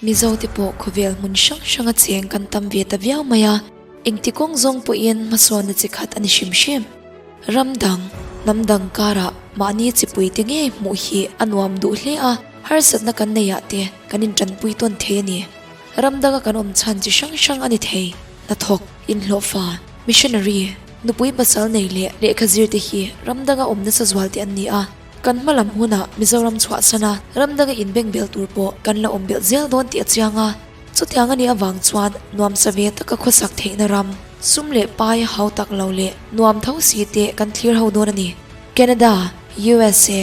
Mizo te pawh khawvel hmun hrang hranga cheng kan tam ve ta viau mai a, engti kawng zawng pawhin hmasawnna chi khat a ni hrim hrim. Ram dang, hnam dang karah mahni chipui te ngei hmuh hi a nuam duh hle a, harsatna kan neih ah te kan intanpui tawn thei a ni. Ram danga kan awm chhan chi hrang hrang a ni thei, hnathawk, inhlawhfa, missionary, nupui pasal nei leh lehkha zir te hi ram danga awm nasa zual te an ni a. Kan hma lam hunah Mizoram chhuahsana ram danga inbeng bel tur pawh kan la awm belh zel dawn tih a chiang a. Chutiang a nih avang chuan nuamsa ve taka khawsak theihna ram, sum leh pai hau tak lo leh nuam tho si te kan thlir ho dawn a ni. Canada, USA,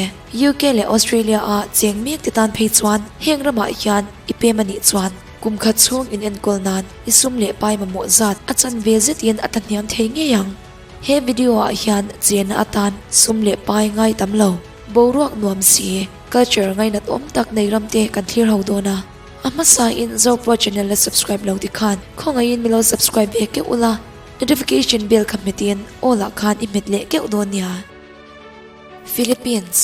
UK leh Australia a cheng mek te tan phei chuan heng ramah hian i pem a nih chuan kum khat chhung in enkawl nan i sum leh pai mamawh zat a chanve zetin a tlahniam thei ngei ang. He video ah hian chenna atan sum leh pai ngai tam lo, boruak nuam si, culture ngainat awm tak nei ram te kan thlir ho dawn a. A hmasa in Zopro channel la subscribe lo ti khan khawngaihin min lo subscribe ve keuh ula, notification bell kha hmet in all ah khan i hmet leh keuh dawn nia. Philippines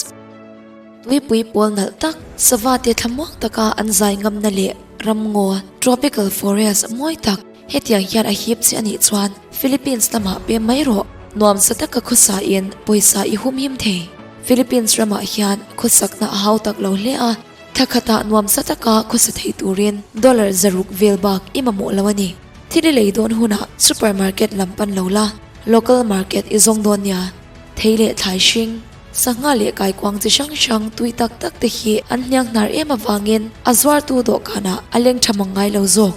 Tuipui pawl nalh tak, sava te thlamuang taka an zai ngamna leh ramngaw, tropical forest, mawi tak hetiang hian a hip che anih chuan Philippines lamah pem mai rawh. Nuamsa taka khawsa in pawisa i humhim thei. Philippines ramah hian khawsakna a hau tak lo hle a. Thla khatah nuamsa taka khawsa thei turin dollar zaruk vel bak i mamawh lo a ni. Thil i lei dawn hunah supermarket lam pan lo la, local market i zawng dawn nia. Thei leh thlai hring, sangha leh kaikuang chi hrang hrang tui tak tak te hi an hniang hnar em avangin a zuartu dawhkanah a leng tha mang ngai lo zawk.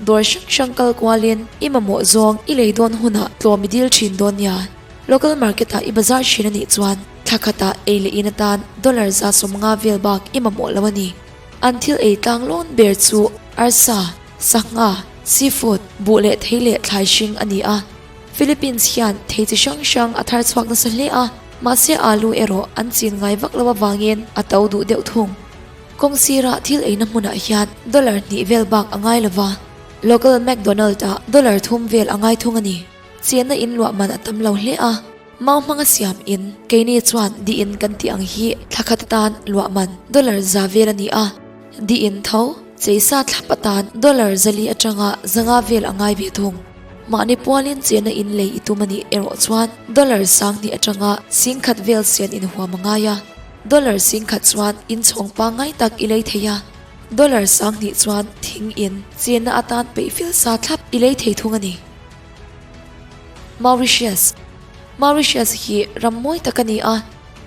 Dawr hrang hrang kal kualin i mamawh zawng i lei dawn hunah tlawm i dil thin dawn nia. Local market ah i bazar thin a nih chuan thla khatah ei leh in atan dollar 150 vel bak i mamawh lo a ni. An thil ei tlang lawn ber chu arsa, sangha, seafood, buh leh thei leh thlai hring a ni a. Philippines hian thei chi hrang hrang a thar chhuak nasa hle a, mahse alu erawh an chin ngai vak lo avangin a to duh deuh thung. Kawng sirah thil eina hmunah hian dollar hnih vel bak a ngai lova, local McDonald ah dollar thum vel a ngai thung a ni. Chenna in luah man a tam lo hle a, mau hmanga siam in keini chuan di in kan tih ang hi thla khat atan luah man dollar za vel a ni a, di in tho cheisa thlap atan dollar zali atanga zanga vel a ngai ve thung. Mahni pualin chenna in lei i tum a nih erawh chuan dollar sanghnih atanga singkhat vel sian in huam a ngai a. Dollar singkhat chuan inchhawng pangngai tak i lei thei a, dollar sanghnih chuan thing in chenna atan peih fel sa thlap i lei thei thung a ni. Mauritius Mauritius hi ram mawi tak a ni a,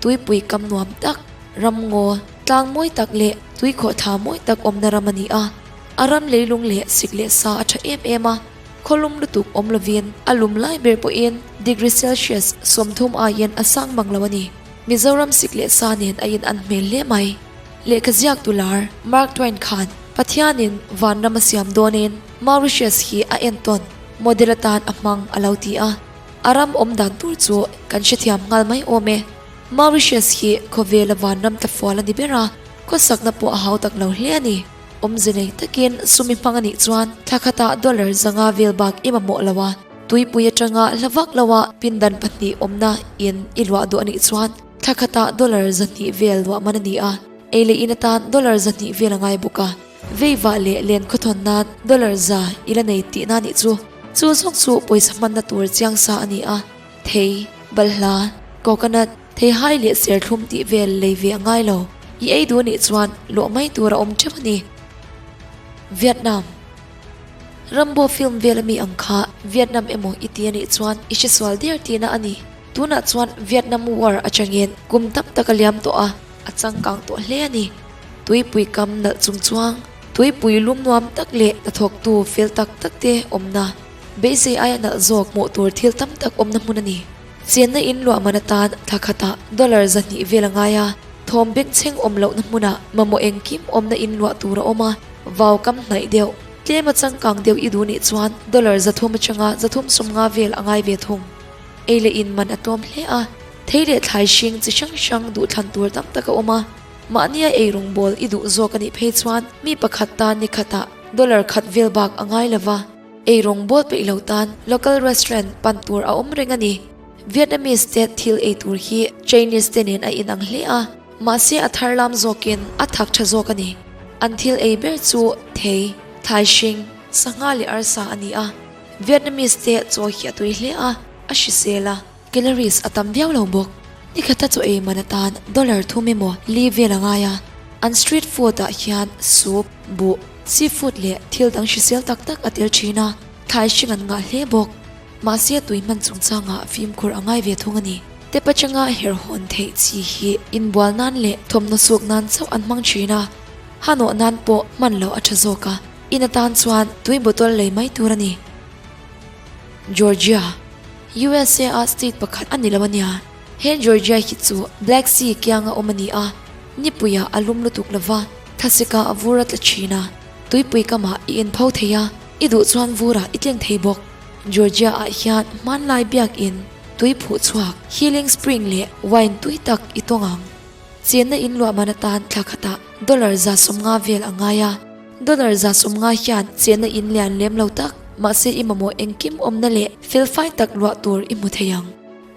tuipui kam nuam tak, ram ngaw, tlang mawi tak leh tuikhawhthla mawi tak awmna ram a ni a. A ram leilung leh sik leh sa a tha em em a, khawlum lutuk awm lovin a lum lai ber pawhin degree Celsius 30 aiin a sang mang lo a ni. Mizoram sik leh sa nen a in an hmel hle mai. Lehkha ziak tu lar Mark Twain khan Pathianin vanram a siam dawnin Mauritius hi a entawn model atan a hmang a lo ti a. A ram awm dan tur chu kan hrethiam nghal mai awm e. Mauritius hi khawvela vanram tlafual a ni ber a, khawsakna pawh a hau tak lo hle a ni. Awmze nei takin sumi hmang a nih chuan thla khatah dollar 500 vel bak i mamawh lo a. Tuipui atanga hla vak loa pindan pahnih awmna in i luah duh a nih chuan thla khatah dollar 200 vel luah man a ni a, ei leh in atan dollar 200 vel a ngai bawk a, veivah leh len khawthawn nan dollar 100 i la nei tihna nih chu. Chu zawng chu pawisa hmanna tur chiang sa a ni a, thei, balhla, coconut, theihai leh serthlum tih vel lei ve a ngai lo. I ei duh a nih chuan lawh mai tur a awm teuh a ni. Vietnam. Rambo film vel ami ang kha Vietnam emaw i ti anih chuan i hresual der tihna a ni. Tunah chuan Vietnam War atangin kum tam tak a liam tawh a, a changkang tawh hle a ni. Tuipui kam nalh chung chuang, tuipui lum nuam tak leh hnathawktu fel tak tak te awmna, beisei aia nalh zawk hmuh tur thil tam tak awmna hmun a ni. Chenna in luah man atan thla khatah dollar 200 vel a ngai a, thawm bengchheng awm lohna hmunah mamawh engkim awmna in luah tur a awm a, vau kam hnaih deuh. Tlem a changkang deuh i duh nih chuan dollar 300 atanga 350 vel a ngai ve thung. Ei leh in man a tlawm hle a, thei leh thlai hring chi hrang hrang duh thlan tur tam tak a awm a. Mahnia ei rawngbawl i duh zawk a nih phei chuan mi pakhat tan ni khatah dollar khat vel bak a ngai lo va. Ei rawngbawl peih lo tan local restaurant pan tur a awm reng a ni. Vietnamese te thil ei tur hi Chinese te nen a inang hle a, mahse a thar lam zawkin a thak tha zawk a ni. An thil ei ber chu thei, thlai hring, sangha leh arsa a ni a. Vietnamese te chaw hi a tui hle a, a hrisel a. Calories a tam viau lo bawk. Nikhata chaw ei man atan dollar thum emaw li vel a ngai a. An street food ah hian soup, buh, seafood leh thil dang hrisel tak tak a tel thin a, thlai hring an ngah hle bawk. Mahse tui hman chungchangah fimkhur a ngai ve thung a ni. Tep atanga herh hawn theih chi hi inbual nan leh thawmhnaw suk nan chauh an hmang thin a, hanawh nan pawh hman loh a tha zawk a, in atan chuan tui bottle lei mai tur a ni. Georgia, USA a state pakhat a ni lo a nia. He Georgia hi chu Black Sea kianga awm a ni a, nipuiah a lum lutuk lo va, thlasika a vur a tla thin a, tuipui kamah i inpho thei a, i duh chuan vurah i tleng thei bawk. Georgia ah hian hmanlai biakin tui phuh chhuak, healing spring leh wine tui tak i tawng ang. Chenna in luah man atan thla khatah dollar 150 vel a ngai a. Dollar 150 hian chenna in lian lem lo tak, mahse i mamawh engkim awmna leh felfai tak luah tur i hmu thei ang.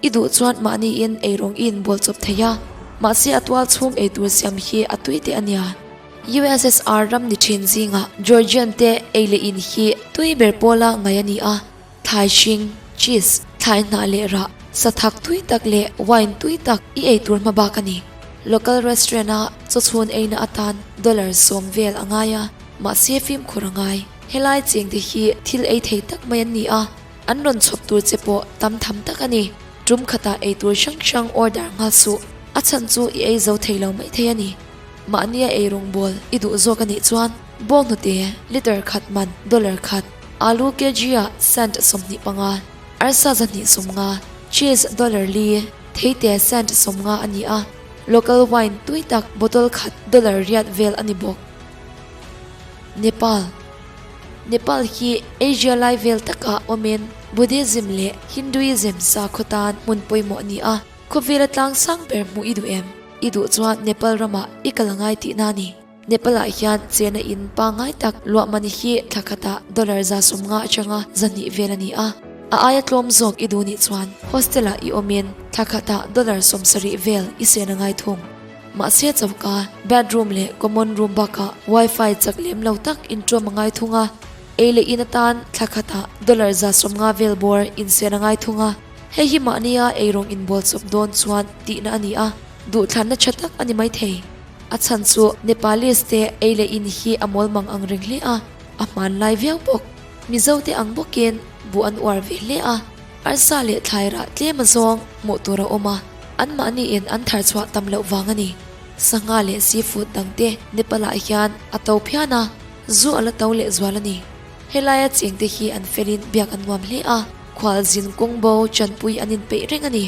I duh chuan mahniin eirawng i inbawl chawp thei a, mahse a tual chhung eitur siam hi a tui teh a nia. USSR ram ni thin zingah Georgian te ei leh in hi tui ber pawla ngaih a ni a. Thlai hring, cheese, thlai hnah leh rah, sathak tui tak leh wine tui tak i ei tur hma bak a ni. Local restaurant a chawchhun eina atan dollar 10 vel a ngai a, mahse fimkhur a ngai. Helai chengte hi thil ei thei tak mai an ni a, an rawn chhawp tur che pawh tam tham tak a ni. Tum khatah ei tur hrang hrang order nghal suh, a chhan chu i ei zo thei lo mai thei a ni. Mahnia ei rawngbawl i duh zawk a nih chuan bawnghnute liter khat man dollar khat, alu kg ah cent 25, arsa 250, cheese dollar li, theite cent 50 a ni a, local wine tui tak bottle khat dollar riat vel a ni bawk. Nepal Nepal hi Asia lai vel takah awmin Buddhism leh Hinduism sakhaw tan hmun pawimawh a ni a. Khawvela tlang sang ber hmuh i duh em? I duh chuan Nepal ramah i kal angai tihna a ni. Nepal-ah hian chena in pangngai tak luah man hi thla khatah dollar 150 atanga 200 vel a ni a. A aia tlawm zawk i duh nih chuan hostel-ah i awmin thla khatah dollar 70 vel i sen angai thung. Mahse choka, bedroom leh common room bakah wifi chak lem lo tak inṭawm angai thung a. Ei leh in atan thla khatah dollar 150 vel bawr insen angai thung a. Hei hi mahnia eirawng inbawl chawp dawn chuan tihna a ni a, duhthlanna tha tak a ni maithei. A chhan chu Nepalese te ei leh in hi a mawl mang ang reng hle a, a hmanlai viau bawk. Mizo te ang bawkin buh an uar ve hle a, arsa leh thlai rah tlem azawng hmuh tur a awm a, anmahniin an thar chhuah tam loh vang a ni. Sangha leh seafood dang te Nepal-ah hian a to phian a, zu a la to lehzual a ni. Helaia chengte hi an felin biak an nuam hle a, khualzin kawng bo chanpui an inpeih reng a ni.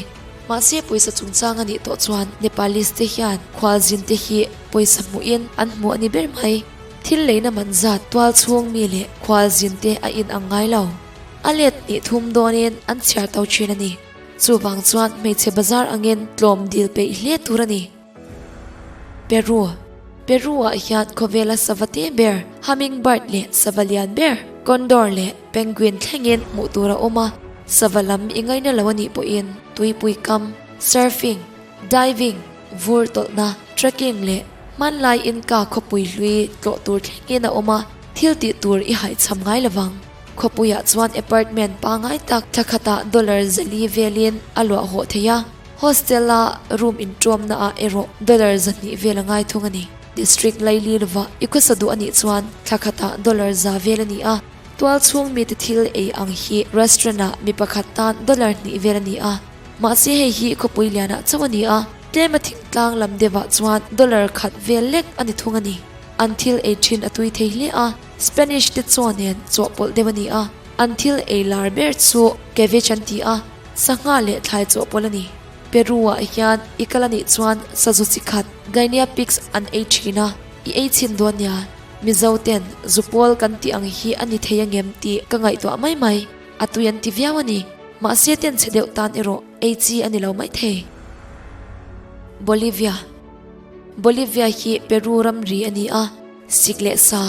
Mahse pawisa chungchang a nih tawh chuan Nepalese te hian khualzin te hi pawisa hmuhin an hmu a ni ber mai. Thil leina man zat tual chhung mi leh khualzin te a inang ngai lo. A let hnih thum dawnin an chhiar to thin a ni. Chuvang chuan hmeichhe bazar angin tlawm dil peih hle tur a ni. Peru Peru-ah hian khawvela sava te ber, hummingbird leh sava lian ber, condor leh penguin thlengin hmuh tur a awm a. Sava lam i ngaina lo a nih pawhin tuipui kam, surfing, diving, vur tawlhna, trekking leh hmanlai Inca khawpui hlui tlawh tur thlengin a awm a, thil tih tur i haihchham ngai lovang. Khawpuiah chuan apartment pangngai tak thla khatah dollar 400 velin a luah hawh thei a. Hostel-a room inṭuamna ah erawh dollar 200 vel a ngai thung a ni. District laili lova i khawsa duh a nih chuan thla khatah dollar 100 vel a ni a. Tual chhung mite thil ei ang hi restaurant-ah mi pakhat tan dollar 2 vel a ni a. Mahse hei hi khawpui lianah chauh a ni a, tlema thingtlang lam deuhah chuan dollar 1 vel lek a ni thung a ni. An thil ei thin a tui thei hle a, Spanish te chaw nen chawhpawlh deuh a ni a. An thil ei lar ber chu cabbage an ti a. Sangha leh thlai chawhpawlh a ni. Peru-ah hian i kal a nih chuan sazu chi khat Guinea pigs an ei thin a, i ei chhin dawn nia. Mizo ten zu pawl kan tih ang hi a ni thei angem tih ka ngaihtuah mai mai. A tui an ti viau a ni. Mahse ten chhe deuh tan erawh ei chi a ni lo mai thei. Bolivia Bolivia hi Peru ramri a ni a, sik leh sa,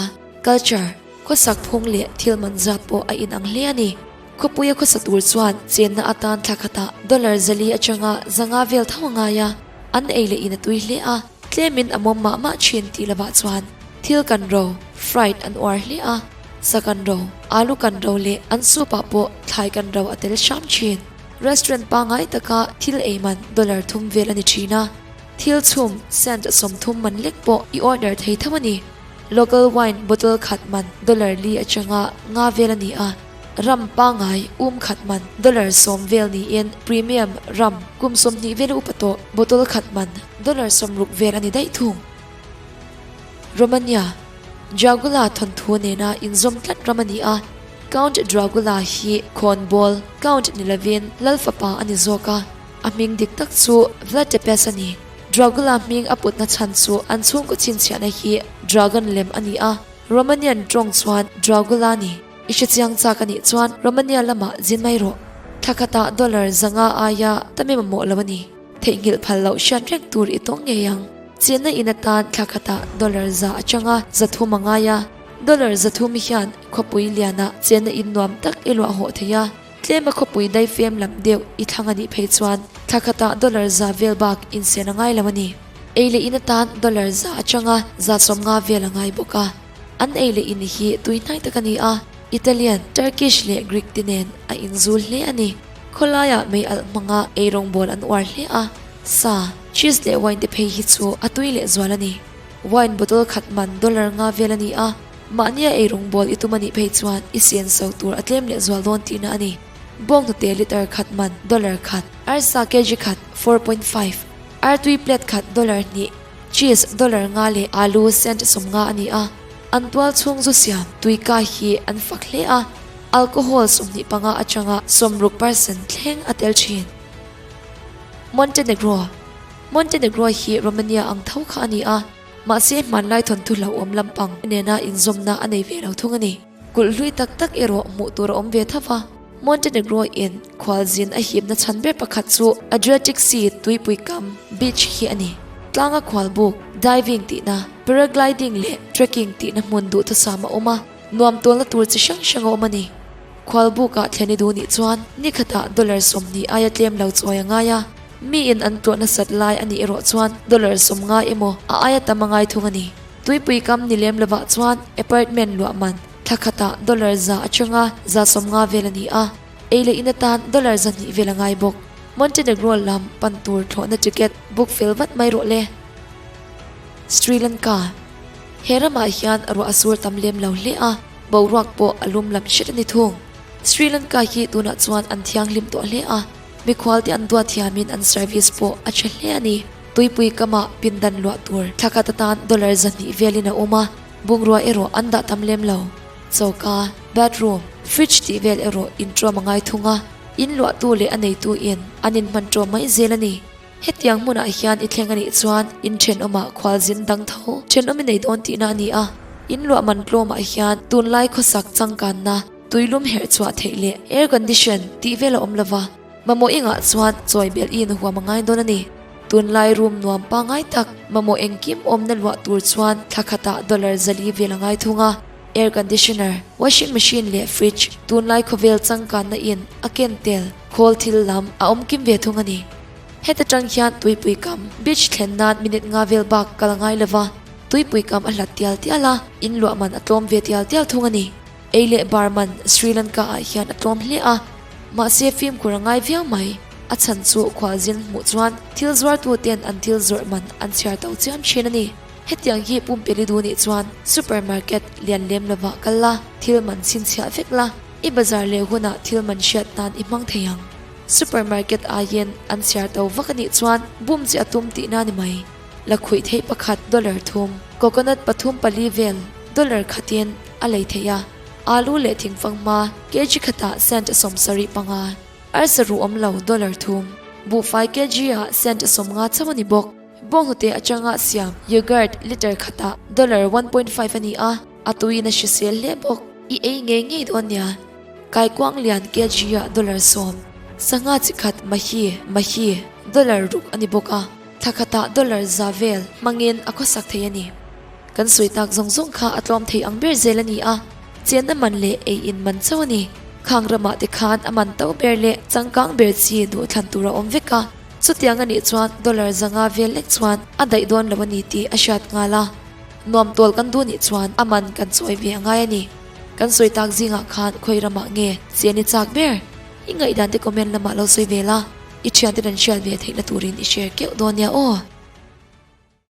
culture, khawsak phung leh thil man zat pawh a inang hle a ni. Khawpuia khawsa tur chuan chenna atan thla khatah dollar 400 atanga 500 vel tho a ngai a, an ei leh in a tui hle a, tlemin a mawm mah mah thin tih lovah chuan. Thil kan ro, fried, an uar hle a, sa kan ro, alu kan ro leh an soup ah pawh thlai kan ro a tel hram thin. Restaurant pangngai taka thil ei man dollar thum vel a ni thin a, thil chhum cent 30 man lek pawh i order thei tho a ni. Local wine bottle khat man dollar li atanga nga vel a ni a, ram pangngai um khat man dollar 10 vel niin premium ram kum 20 vel upa tawh bottle khat man dollar 60 vel a ni daih thung. Romania, Dragula thawnthu nena inzawm tlat ram a ni a, Count Dragula hi khawnbawl, Count ni lovin Lal fapa a ni zawk a, a hming dik tak chu Vlad Tepes a ni. Dragula hming a putna chhan chu an chhungkaw chhinchhiahna hi Dragon lem a ni a, Romanian tawng chuan Dragula a ni. I hrechiang chak a nih chuan Romania lamah zin mai rawh. Thla khatah dollar 500 aia tam i mamawh lo a ni. Theihnghilh phal loh hriat reng tur i tawng ngei ang. Chenna in atan thla khatah dollar 100 atanga 300 a ngai a. Dollar 300 hian khawpui lianah chenna in nuam tak i luah hawh thei a. Tlema khawpui daifem lam deuh i thlang a nih phei chuan thla khatah dollar 100 vel bak insen a ngai lo a ni. Ei leh in atan dollar 100 atanga 150 vel a ngai bawk a. An ei leh in hi tui hnai tak a ni a, Italian, Turkish leh Greek te nen a inzul hle a ni. Khawlaiah mei alh hmanga ei rawngbawl an uar hle a, sa, cheese leh wine te phei hi chu a tui leh zual a ni. Wine bottle khat man dollar nga vel a ni a, mahnia ei rawngbawl i tum a nih phei chuan i senso tur a tlem leh zual dawn tihna a ni. Bawnghnute litre khat man dollar khat, arsa kg khat 4.5, artui plate khat dollar hnih, cheese dollar nga leh alu cent 50 a ni a. An tual chhung zu siam tuika hi an fak hle a, alcohol 25 atanga 60 percent thleng a tel thin. Montenegro Montenegro hi Romania ang tho kha a ni a, mahse hmanlai thawnthu hlauhawm lampang nena inzawmna a nei ve lo thung a ni. Kulh hlui tak tak erawh hmuh tur a awm ve tho va. Montenegro in khualzin a hipna chhan ber pakhat chu Adriatic Sea tuipui kam, beach, hi a ni. Tlanga khualbuk, diving tihna, paragliding leh trekking tihna hmun duhthusam a awm a, nuam tualna tur chi hrang hrang a awm a ni. Khualbukah thlen i duh nih chuan ni khatah dollar 20 aia tlem lo chawi a ngai a, miin an tlawh nasat lai a nih erawh chuan dollar 50 emaw a aia tam a ngai thung a ni. Tuipui kam ni lem lovah chuan apartment luah man thla khatah dollar 100 atanga 150 vel a ni a, ei leh in atan dollar 200 vel a ngai bawk. Montenegro lam pan tur thlawhna ticket book fel vat mai rawh le. Sri Lanka He ramah hian ruah a sur tam lem lo hle a, boruak pawh a lum lam hret a ni thung. Sri Lanka hi tunah chuan an thianghlim tawh hle a, mikhual te an duat thiamin an service pawh a tha hle a ni. Tuipui kamah pindan luah tur thla khat atan dollar 200 velin a awm a, bungrua erawh an dah tam lem lo. Choka, bathroom, fridge tih vel erawh inṭawm a ngai thung a, in luahtu leh a neitu in an inhman ṭawm mai zel a ni. Hetiang hmunah hian i thleng a nih chuan in thenawmah khualzin dang tho thenawm i nei dawn tihna a ni a. In luah man tlawmah hian tunlai khawsak changkanna, tuilum herh chhuah theih leh air condition tih vel a awm lova, mamawh engah chuan chawi belh i inhuam a ngai dawn a ni. Tunlai room nuam pangngai tak mamawh engkim awmna luah tur chuan thla khatah dollar 400 vel a ngai thung a. Air conditioner, washing machine leh fridge tunlai khawvel changkanna in a ken tel khawl thil lam a awm kim ve thung a ni. Heta tang hian tuipui kam, beach thlen nan minute nga vel bak kal a ngai lova, tuipui kam a hlat tial tial a, in luah man a tlawm ve tial tial thung a ni. Ei leh bar man Sri Lanka ah hian a tlawm hle a, mahse fimkhur a ngai viau mai. A chhan chu khualzin hmuh chuan thil zuartu ten an thil zawrh man an chhiar to chiam thin a ni. Hetiang hi pumpelh i duh nih chuan supermarket lian lem lovah kal la, thil man chhinchhiah vek la, i bazar leh hunah thil man hriat nan i hmang thei ang. Supermarket aiin an chhiar to vak a nih chuan bum chi a tum tihna a ni mai. Lakhuih theih pakhat dollar thum, coconut pathum pali vel dollar khatin a lei theih a, alu leh thingfanghma kg khatah cent 75, arsa ruh awm lo dollar thum, buhfai kg ah cent 50 chauh a ni bawk. Bawnghnute atanga siam yoghurt litre khatah dollar 1.5 a ni a, a tuiin a hrisel hle bawk. I ei ngei ngei dawn nia. Kaikuang lian kg ah dollar 10, sangha chi khat mahi, mahi, dollar ruk a ni bawk a, thla khatah dollar 100 vel hmangin a khawsak thei a ni. Kan sawi tak zawng zawng kha a tlawm thei ang ber zel a ni a, chenna man leh ei in man chauh a ni. Khang ramah te khan a man to ber leh changkang ber chi duhthlan tur a awm vek a, chutiang a nih chuan dollar 500 vel lek chuan a daih dawn lo a ni tih a hriat nghal a. Nuam tual kan duh nih chuan a man kan chawi ve a ngai a ni. Kan sawi tak zingah khan khawi ramah nge chen i chak ber? I ngaihdan te comment lamah lo sawi ve la, i thiante nan hriat ve theihna turin i share keuh dawn nia aw.